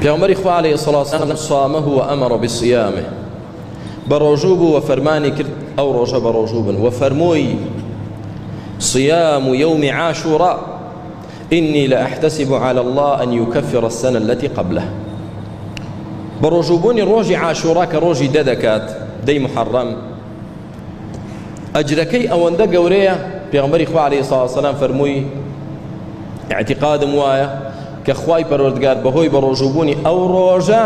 پێغەمبەری خوا علیه الصلاة والسلام صامه وأمر بصيامه بە ڕۆژوو بوو و فەرمانی کرد ئەو ڕۆژە بە ڕۆژوو بن و فەرمووی صيام يوم عاشوراء إني لأحتسب على الله أن يكفر السنة التي قبله بە ڕۆژووبوونی ڕۆژی عاشوورا کە ڕۆژی دە دەکات دەی محەڕەم ئەجرەکەی ئەوەندە گەورەیە پێغەمبەری خوا عەلەیهی سڵاو وسەلام فەرمووی اعتقادم وایە کە خوای پەروەردگار بەهۆی بەڕۆژووبوونی ئەو ڕۆژە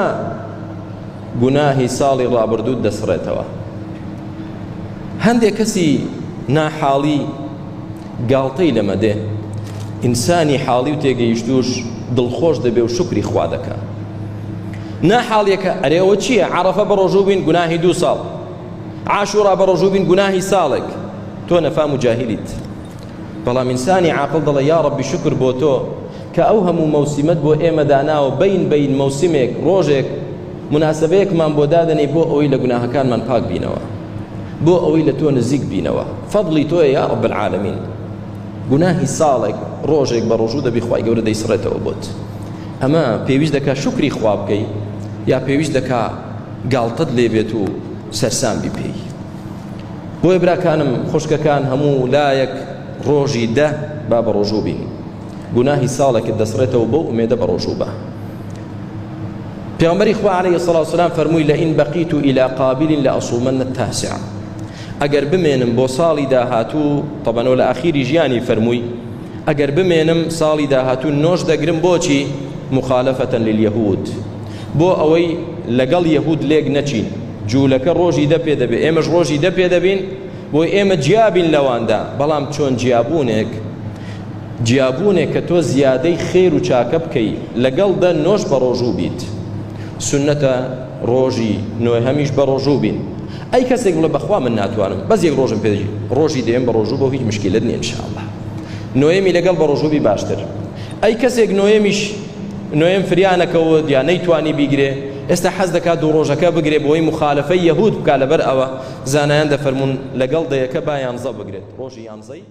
گوناهی ساڵی ڕابردوو دەسڕێتەوە. هەندێک کەسی ناحاڵی گاڵتەی لەمە دێ، ئینسانی حاڵی و تێگەیشتووش دڵخۆش دەبێ و شوکری خوا دەکا. ناحاڵیەکە ئەرێ ئەوە چییە؟ عەرەفە بە ڕۆژوو بین گوناهی دوو ساڵ، عاشوورا بە ڕۆژوو بین گوناهی ساڵێک. تۆ نەفام و جاهیلیت. بەڵام ئینسانی عاقڵ دەڵێ یا ڕەبی شوکر بۆ تۆ کە ئەو هەموو مەوسیمەت بۆ ئێمە داناوە بەین بەین مەوسیمێک ڕۆژێک مناسبەیەکمان بۆ دادەنێی بۆ ئەوەی لە گوناهەکانمان پاک بینەوە بۆ ئەوەی لە تۆ نزیک بینەوە فەضلی تۆیە یا رب العالمین گوناهی ساڵێک ڕۆژێک بە ڕۆژوو دەبی خوای گەورە دەیسڕێتەوە بۆت ئەمە پێویست دەکا شوکری خوا بکەی یا پێویست دەکا گاڵتەت لێ بێت و سەرسام بی پێی بۆیە براکانم خوشکەکان هەموو لایەک ڕۆژی دە با بە ڕۆژوو بین گوناهی ساڵێکت دەسڕێتەوە بەو ئومێدە بە ڕۆژوو بە پێغەمبەری خوا عەلەیهی سڵاو سلام فەرمووی لە ئین بەقیت إلى قابل لأصومن التاسع ئەگەر بمێنم بۆ ساڵی داهاتوو طبعا لە ئاخیری ژیانی فەرمووی ئەگەر بمێنم ساڵی داهاتوو نۆش دەگرم بۆچی مخالفة لليهود بۆ ئەوەی لەگەڵ یەهود لێک نەچین جوولەکە ڕۆژی دە پێ دەبێ ئێمەش ڕۆژی دە پێ دەبین بۆی ئێمە جیابین لەواندا بەڵام چۆن جیابوونێک جیابوونێک کە تۆ زیادەی خێر و چاکە بکەی لەگەڵ دە نۆش بە ڕۆژوو بیت سنەتە ڕۆژی نۆهەمیش بە ڕۆژوو بین ئەی کەسێک بڵێ بەخوا من ناتوانم بەس یەک ڕۆژم پێ ڕۆژی دێم بە ڕۆژوو بۆ هیچ مشکلت نییە انشاءالله نۆیەمی لەگەڵ بە ڕۆژوو بی باشتر ئەی کەسێک نۆیەمیش نۆیەم فریا نەکەوت یا نەیتوانی بیگرێ ئێستا حەز دەکات دوو ڕۆژەکە بگرێ بۆی مخالفەی یەهود بکا لەبەر ئەوە زانایان دەفەرموون لەگەڵ دەیەکە با یانزە بگرێت ڕۆژی یانزەی.